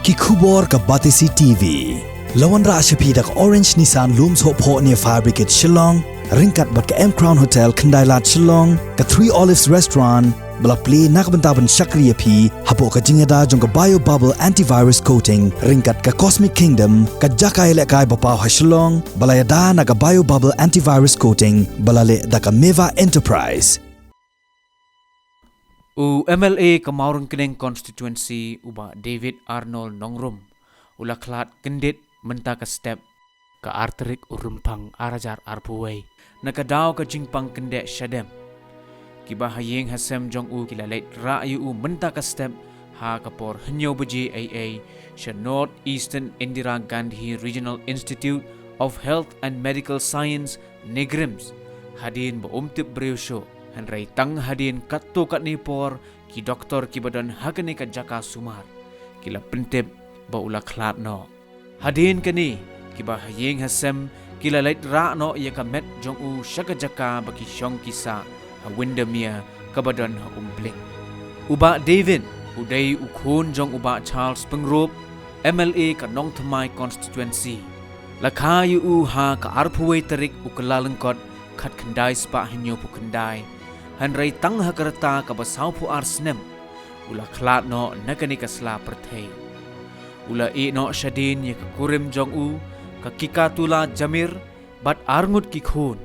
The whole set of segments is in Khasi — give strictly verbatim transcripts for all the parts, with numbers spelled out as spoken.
Ki khubor ka Batesi T V. La wanrah sha phi da ka Orange Nissan Lum Sohphoh near Fire Brigade Shillong, ryngkat bad ka M Crown Hotel Khyndailad Shillong, ka Three Olives Restaurant, ba la plie na ka bynta ban shakri ïa phi hapoh ka jingïada jong ka Bio Bubble Antivirus Coating, ryngkat ka Cosmic Kingdom, ka jaka ïalehkai ba paw ha Shillong, ba la ïada na ka Bio Bubble Antivirus Coating, ba la leh da ka Meva Enterprise. U M L A ka Mawryngkneng Constituency, u Bah David Arnold Nongrum, u la khlad kyndit mynta ka step, ka ar tarik u Rymphang ar hajar arphew wei, na ka daw ka jingpang kyndit shadem. Ki bahaïing hasem jong u ki la leit rah ïa u mynta ka step, ha ka por hynñiew baje eiei, sha North Eastern Indira Gandhi Regional Institute of Health and Medical Science, NEIGRIHMS, hadien ba um tip briew shuh, hynrei tang hadien katto katne por, ki doktor kiba don ha kane ka jaka sumar ki la pyntip ba u la khlad noh. Hadien kane, ki bahaïing hasem ki la leit rah noh ïa ka met jong u sha ka jaka ba ki shong ki sah ha Windermere kaba don ha Umpling. U Bah David u dei u khun jong u Bah Charles Pyngrope, M L A ka Nongthymmai Constituency. La kha ïa u ha ka arphew wei tarik u Kyllalyngkot, khatkhyndai spah hynñiewphew khyndai, hynrei tang ha ka rta kaba sawphew ar snem u la khlad noh na kane ka sla pyrthei. U la ïeh noh shadien ïa ka kurim jong u, ka Kikatula Jamir, bad arngut ki khun,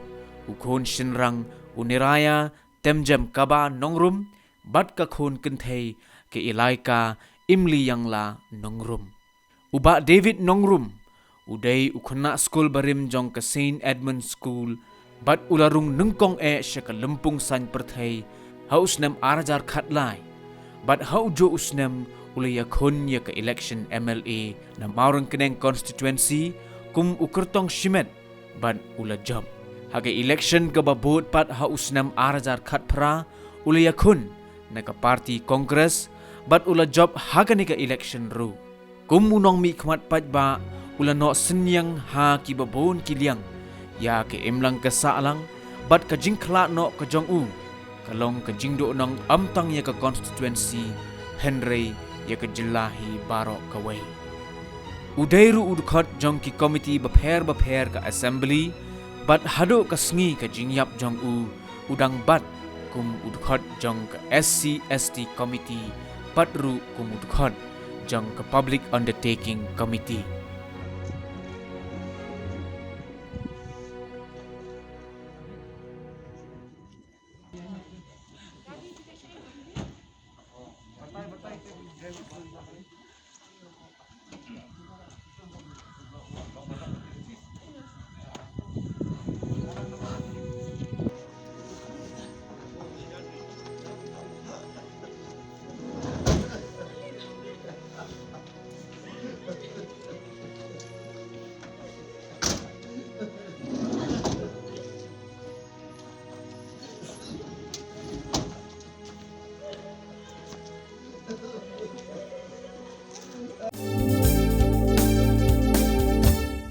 u khun shynrang u Niraya Temjem Kaba Nongrum, bad ka khun kynthei ka Ilaika Imliangla Nongrum. U Bah David Nongrum u dei u khynnah skul barim jong ka Saint Edmund School, bad u la rung nyngkong eh sha ka lympung saiñ pyrthei ha u snem ar hajar khatlai, bad ha ujuh u snem u la ïakhun ïa ka election M L A na Mawryngkneng Constituency kum u kyrtong shimet, bad u la jop. Ha ka election kaba bud pat ha u snem ar hajar khatphra, u la ïakhun na ka party Congress, bad u la jop ha kane ka election ruh. Kum u nongmihkhmat paidbah, u la noh synñiang ha kiba bun ki liang ïa ka imlang ka sahlang, bad ka jingkhlad noh ka jong u ka long ka jingduhnong ym tang ïa ka constituency, hynrei ïa ka jylla hi baroh kawei. U dei ruh u dkhot jong ki komiti bapher bapher ka assembly, bad haduh ka sngi ka jingïap jong u, u dang bat kum u dkhot jong ka S C S T committee, bad ruh kum u dkhot jong ka Public Undertaking Committee.